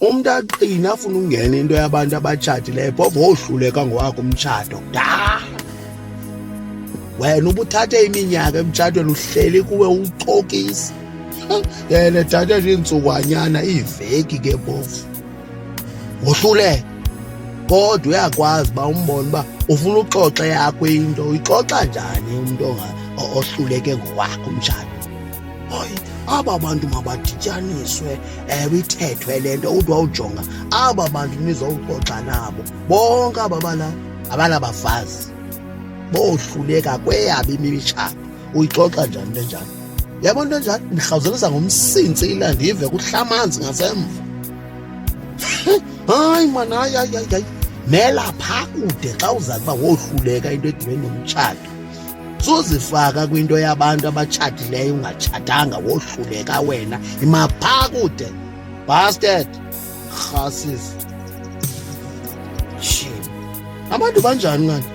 Umntu aqine afuna ukungena into yabantu abatshatileyo, phofu wohluleka ngowakho umtshato kudala. Wena ubuthathe iminyaka emtshatweni uhleli kuwe ucokisa. Yena ethathe nje iintsukwanyana, iiveki ke phofu. Wohluleka. Kodwa uyakwazi uba umbone uba ufuna uxoxa yakho into, uyixoxa njani umntu ohluleke ngowakhe umtshato? Hayi, aba bantu mabadityaniswe, ewe, ithethwe le nto. Uthi wawujonga aba bantu nizowuxoxa nabo bonke aba bala abanabafazi bohluleka kweyabo imitshato. Uyixoxa njani into enjalo? Yabo into enjalo ndirhawuzelisa ngomsintsi, ilandive kuhla amanzi ngasemva. Hayi mani, hayi, hayi, hayi, hayi, mela phaa kude xa uza kuba wohluleka into edibene nomtshato. Suzifaka kwinto yabantu abatshatileyo ungatshatanga, wohluleka wena. Ima phaa kude, bastard, rhasis. Shit, abantu banjani kanti?